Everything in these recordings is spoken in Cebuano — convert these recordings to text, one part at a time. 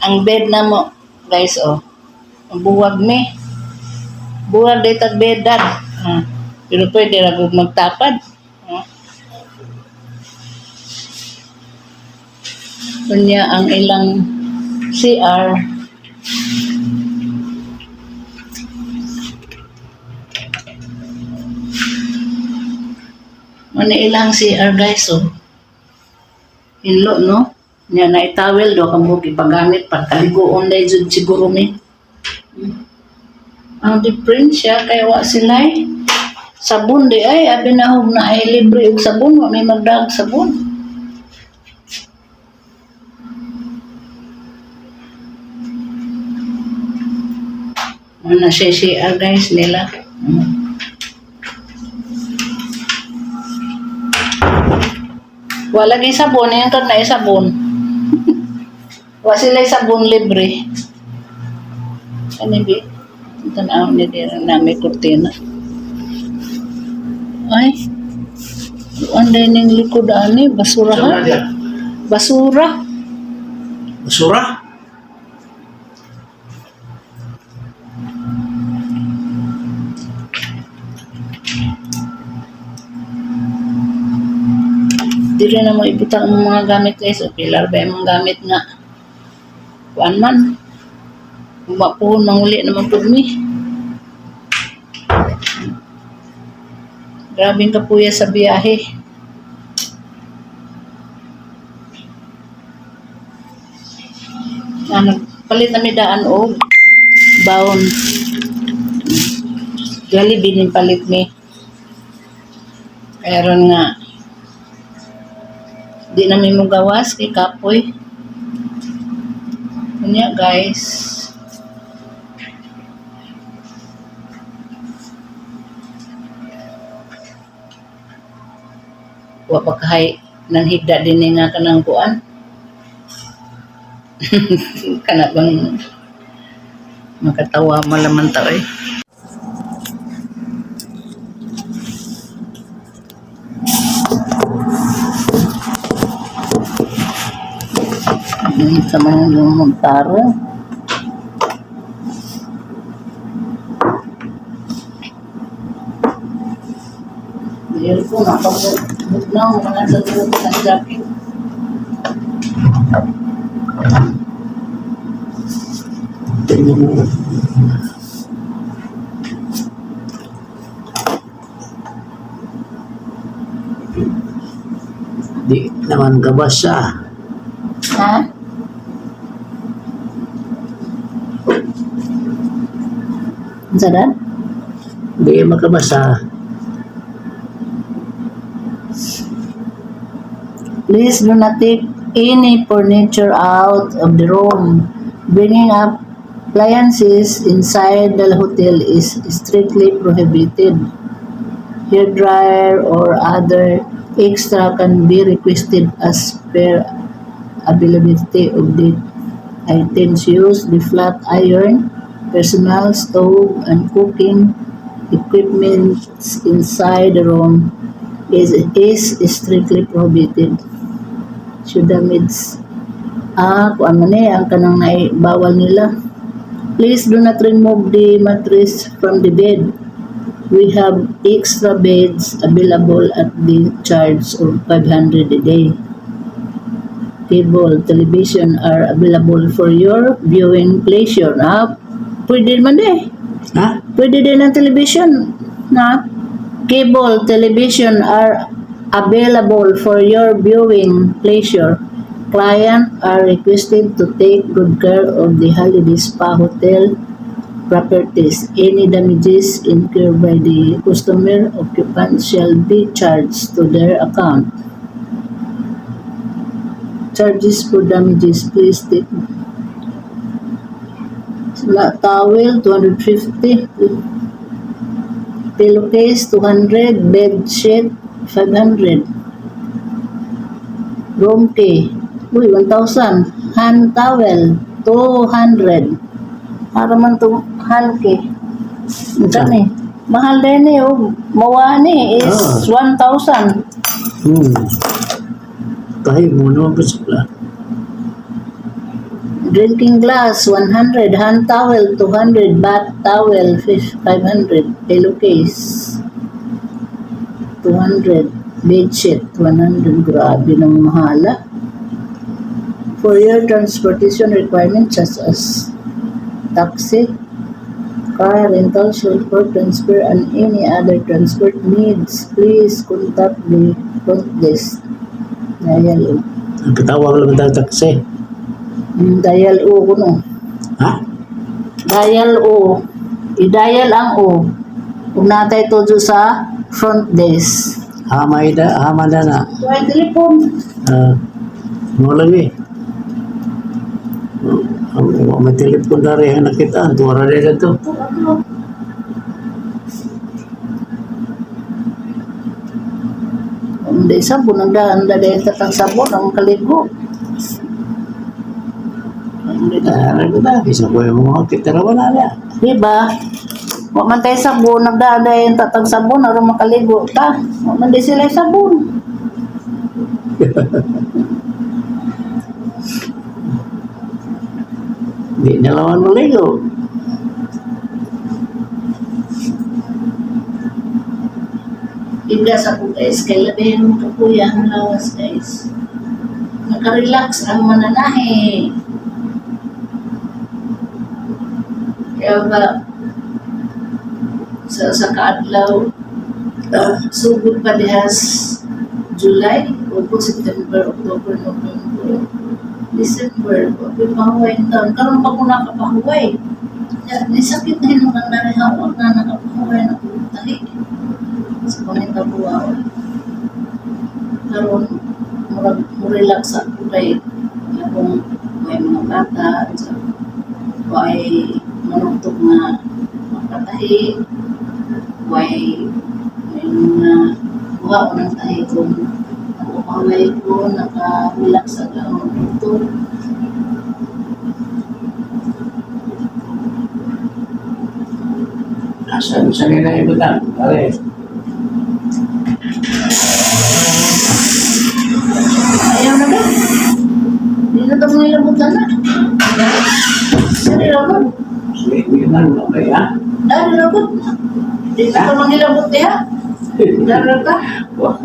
Ang bed na mo, guys, oh. Ang buwag mi. Buwag day tag bed dad. Ah, pero pwede ra gud magtapad. Ah. Unya ang ilang CR. Ano ilang CR, guys, oh. Hinlo, no? Nya na towel do kamo gipagamit pagkaliguon dai jud siguro mi. Ang diferensya kay wa sila eh. Sabon di ay abi na hog na ay libre og sabon, wa may magdag sabon. Ano na siya CR, guys, nila. Wala gyud sabon, yung na sabon. Wa sila sabon libre. Ano bi? Tanaw ni dira na may kurtina. Ay. Ang ning likod ani basura ha. Basura. Basura? Dili na mo ibutang ang mga gamit, guys. O pilar ba yung mga gamit nga? Kuan man. Mapuhon manguli naman pud mi. Grabing kapuya sa biyahe. Na, nagpalit na mi daan og baon. Jollibee ning palit mi. Meron nga di na mi mo gawas kay kapoy. Unya, guys. Wa pa kahay nanghigda din ni nga kanang kuan. Kana bang makatawa malaman ta eh. Sa mga magtaro. Dahil ko, napag-bugnaw, mga sa tulog sa jacket. Tingnan mo. Di naman kabasa. Ha? Unsa dan? Di makabasa. Please do not take any furniture out of the room. Bringing up appliances inside the hotel is strictly prohibited. Hair dryer or other extra can be requested as per availability of the items used. The flat iron, personal stove, and cooking equipment inside the room is strictly prohibited. Should damage. Ah, kuan man eh, ang kanang nai bawal nila. Please do not remove the mattress from the bed. We have extra beds available at the charge of 500 a day. Cable, television are available for your viewing pleasure. Ah, pwede man eh. Ha? Pwede din ang television. Na? Cable, television are available for your viewing pleasure. Client are requested to take good care of the Holiday Spa Hotel properties. Any damages incurred by the customer occupant shall be charged to their account. Charges for damages, please take. Wala, towel, 250. Pillowcase, 200. Bed sheet, 500. Room key, uy, 1,000. Hand towel, 200. Para man to hand key. Ang ni. Mahal din eh. Oh. Mawa ni is 1,000. Kahit mo naman pa sila. Drinking glass, 100. Hand towel, 200. Bath towel, 500. Pillowcase, 200. Bedsheet, 100. Grabe ng mahala. For your transportation requirements, such as taxi, car rental, chauffeur transfer, and any other transport needs, please contact the front desk. Dial O. Ang katawag lang tayo taxi. Dial O ko, no. Ha? Dial O. I-dial ang O. Kung natay to sa front desk. Hama ida, hama na na. Ay, telepon. Ah, mo lagi. Ang may telepon dari ang nakita, ang tuwara nila to. Hindi sabon, ang daan dahil tatang sabon, ang kaligo. Hindi na. Ah, ano ba? Isa ko yung mga kita raw na na. Di ba? Wa man tayo sabon, nagdaan dahil tatang sabon, aron makaligo ta. Wa man di sila sabon. Di na lawan maligo. Ingas ako, guys, kay labihin mo kakuya ang lawas, guys. Nakarelax ang mananahi. Kaya ba, sa kaadlaw, sugod pa dihas July, August, September, October, November, December, okay, pahuway in taon. Karon pa ko nakapahuway. Ya, ni sakit na yun mga narihawak na nakapahuway na kong tahi. Sa paminta buwaw. Karon, murag mo-relax ako kay akong may mga bata, sa way manugtog nga makatahi, way may mga buha ko ng tahi kung nakapaway ko, naka-relax ang akong tugtog. Asan sa nila yung butang? Pare. Ayaw na ba? Hindi na ito nilabutan na. Dari rabot. Sige, na, okay ha? Dari rabot. Hindi na ito nilabot diha. Dari rabot.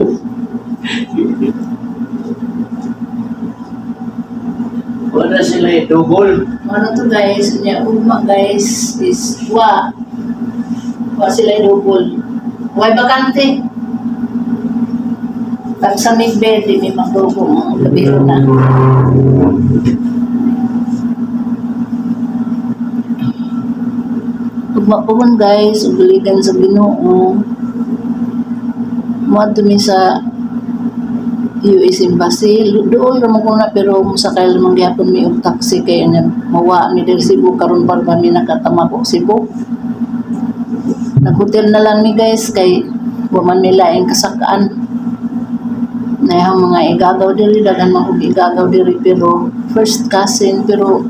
Wala sila idugol. Ano to, guys, niya ugma, guys, is wa. Wa sila double. Way bakante. Tag sa may bed, di may magdugo ang kabiro na. Ugma po man, guys, uguligan sa Ginoo. Muadto mi sa US Embassy. Dool ra man ko na pero mosakay lang gyapon mi og taxi kay na mawa mi diri Cebu karon pa mi nakatamako Cebu. Naghotel na lang mi, guys, kay wa man mi laing kasakaan. Nayang mga igagaw diri, daghan man og igagaw diri pero first cousin pero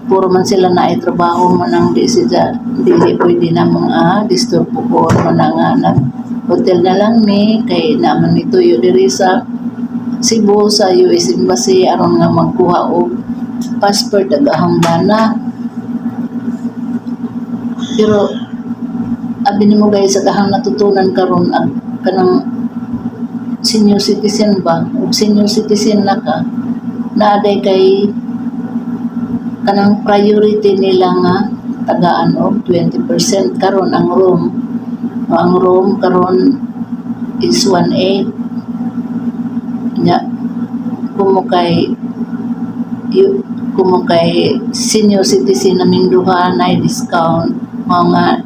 puro man sila na ay trabaho man ang di sila dili pwede na mga disturbo ko man ang nag hotel na lang mi kay naman mi tuyo diri sa Cebu sa US Embassy aron nga magkuha og passport agahang bana. Pero abi nimo, guys, sa kahang natutunan karon ang kanang senior citizen ba ug senior citizen na ka naaday kay kanang priority nila nga tagaan og 20% karon ang room. O, ang room karon is 1.8 nya kumo kay senior citizen naming duha na discount mga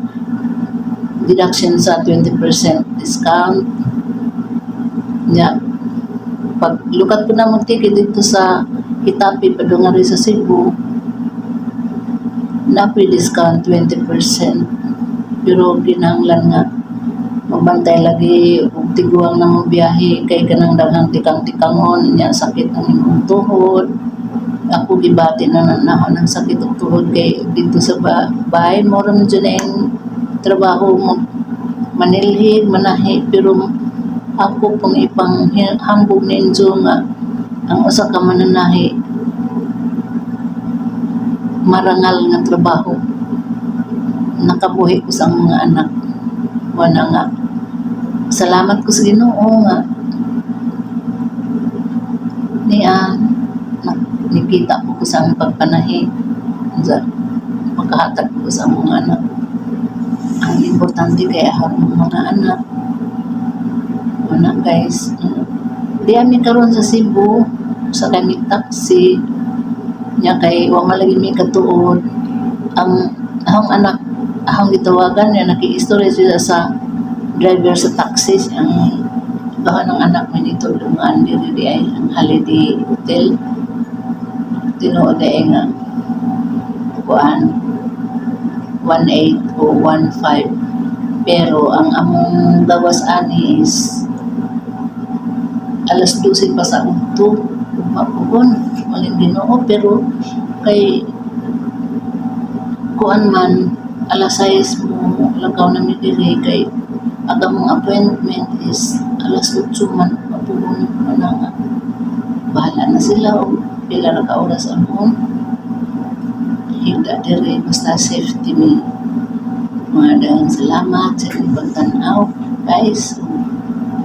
deduction sa 20% discount nya. Pag lukat po na mo ticket dito sa Hitapi padung rin sa Cebu na discount 20% pero kinahanglan nga magbantay lagi og tiguang na mo biyahe kay kanang daghang tikang-tikangon nya sakit ang imong tuhod. Ako gibati na na nako ng sakit og tuhod kay dito sa bahay mo ra man jud na yung trabaho mo manilhig manahi pero ako pong ipang hambog ninyo nga ang usa ka mananahi. Marangal nga trabaho. Nakabuhi ko sa mga anak. Wala nga. Salamat ko sa Ginoo nga niya nikita ko sa ang pagpanahi sa pagkahatag ko sa mga anak. Ang importante kay ahon ng mga anak. Wala, guys. Di ami karon sa Cebu sa kami taxi nya kay wa man lagi mi katuod. Ang ahong anak ahong gitawagan niya, nakiistorya sila sa driver sa taxi. Ang bahan ng anak mo nito lungan diri di ay ang Holiday Hotel. Tinuod ay nga kuan 18 o 15, pero ang among gawas ani is alas 12 pa sa udto. Mapugon malin Ginoo, pero kay kuan man, alas 6 mo lagaw na mi diri kay ang among appointment is alas 8 man mapugon na nga. Bahala na sila og pila ra ka oras among higda diri, basta safety mi. Mga daghang salamat sa inyong pagtan-aw, guys.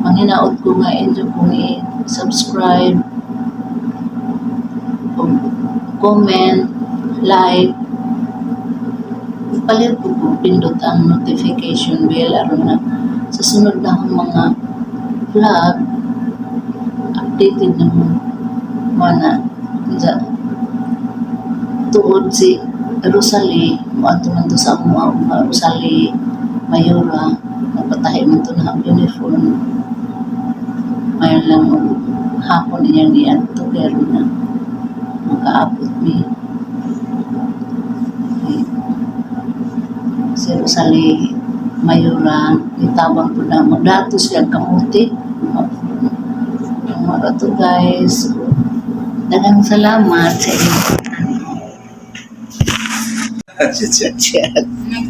Manghinaot ko nga inyo kung i-subscribe, ug comment, like, palit ko kung pindot ang notification bell aron na sa sunod na akong mga vlog updated na mo. Mana sa tuod si Rosalie moadto man to sa amo nga Rosalie Mayora, nagpatahi man to na ang uniform. Mayon lang og hapon iyang niadto pero na makaabot mi. Okay. Si Rosalie Mayora nitabang po na mo dato siya kamuti. Ang mga to, guys, daghang salamat sa inyong chat.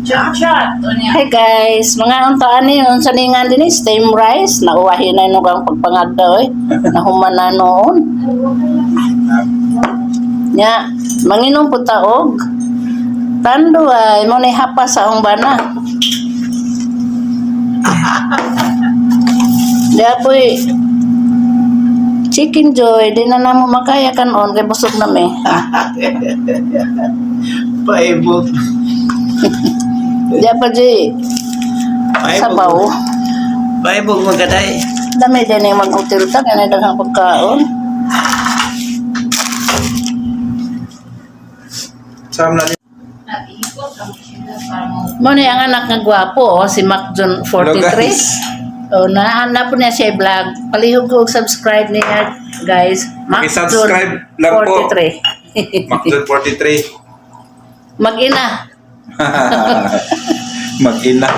Chat-chat. O niya. Hi guys, mga untaan ni yun sa ningan din steam rice, nauwahin na yun ang pagpangagda oy. Nahuman na noon. Nya, manginom po taog. Tanduay, mo ni hapa sa akong bana. Diya po'y chicken joy, di na namo makaya kanon kay busog na mi. Paibog. Diya pa di sabaw. Paibog magkaday. Dami din yung mag-hotel ta, kaya daghang pagkaon. Sam na Nag-iikot ang sila para mo. Mo ni ang anak nga gwapo, oh, si Mac John 43. Hello, guys. Oh, na na po niya siya vlog. Palihog ko og subscribe niya, guys. Mac John Paki-subscribe lang po. 43. Macdon 43. Mag-ina. Mag-ina.